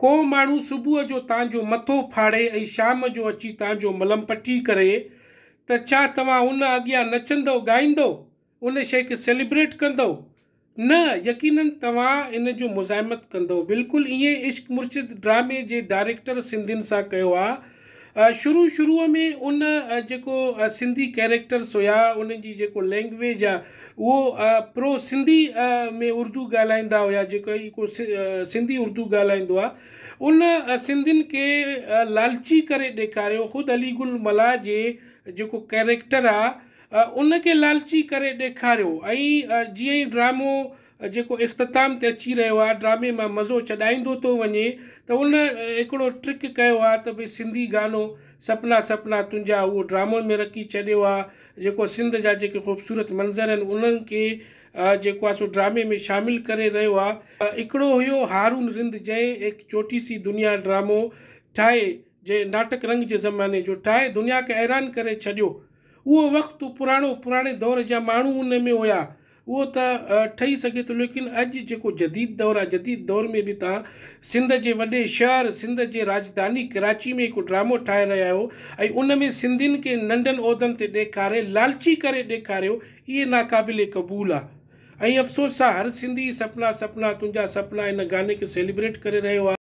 ڪو ماڻهو صبح جو توهان جو مٿو ڦاڙي ۽ شام جو اچي توهان جو ملم پٽي ڪري ته ڇا توهان ان اڳيان نچندؤ ڳائيندؤ؟ ان شيء کي سيليبريٽ ڪندؤ؟ نه يقينن توهان ان جو مزاحمت ڪندؤ. بلڪل ائين عشق مرشد ڊرامي جي ڊائريڪٽر سنڌين سان ڪيو آ. شروع شروع ۾ ان جيڪو سنڌي ڪيريڪٽرس هيا انهن جي جيڪو لينگويج آ اهو پرو سنڌي ۾ اردو ڳالهائيندا هيا جيڪو هڪ سنڌي اردو ڳالهائيندو آ ان سنڌين کي لالچي ڪري ڏيکاريو خود علي گل ملاح جي جيڪو ڪيريڪٽر آ ان کي لالچي ڪري ڏيکاريو ۽ جيئن ئي ڊرامو جيڪو اختتام تي اچي رهيو آهي ڊرامي مان مزو ڇڏائيندو ٿو وڃي ته ان هڪڙو ٽرڪ ڪيو آهي ته ڀئي سنڌي گانو سپنا سپنا تنهنجا اهو ڊرامو ۾ رکي ڇڏيو آهي جيڪو سنڌ جا جيڪي خوبصورت منظر آهن انهن کي جيڪو آهي سو ڊرامي ۾ شامل ڪري رهيو آهي. هڪڙو هيو هارون رند جنهن ايڪ چوٽي سي دنيا ڊرامو ٺاهي جنهن ناٽڪ رنگ جي زماني جو ٺاهي دنيا کي حيران ڪري ڇڏيو اهو وقت پراڻو پراڻي دور جا ماڻهو ان ۾ هيا اهو ته ٺهي سگهي ٿو ليڪن اڄ جيڪو جديد دور آهي جديد دور ۾ به توهان سنڌ جي وڏي شهر سنڌ جي راڄڌاني ڪراچي ۾ هڪ ڊرامو ٺاهي رهيا آهيو ۽ ان ۾ سنڌين کي ننڍن عهدن تي ڏيکاري لالچي ڪري ڏيکاريو اهي ناقابل قبول آهي ۽ افسوس سان هر سنڌي سپنا سپنا تنهنجا سپنا ان گاني کي سيليبريٽ ڪري رهيو آهي.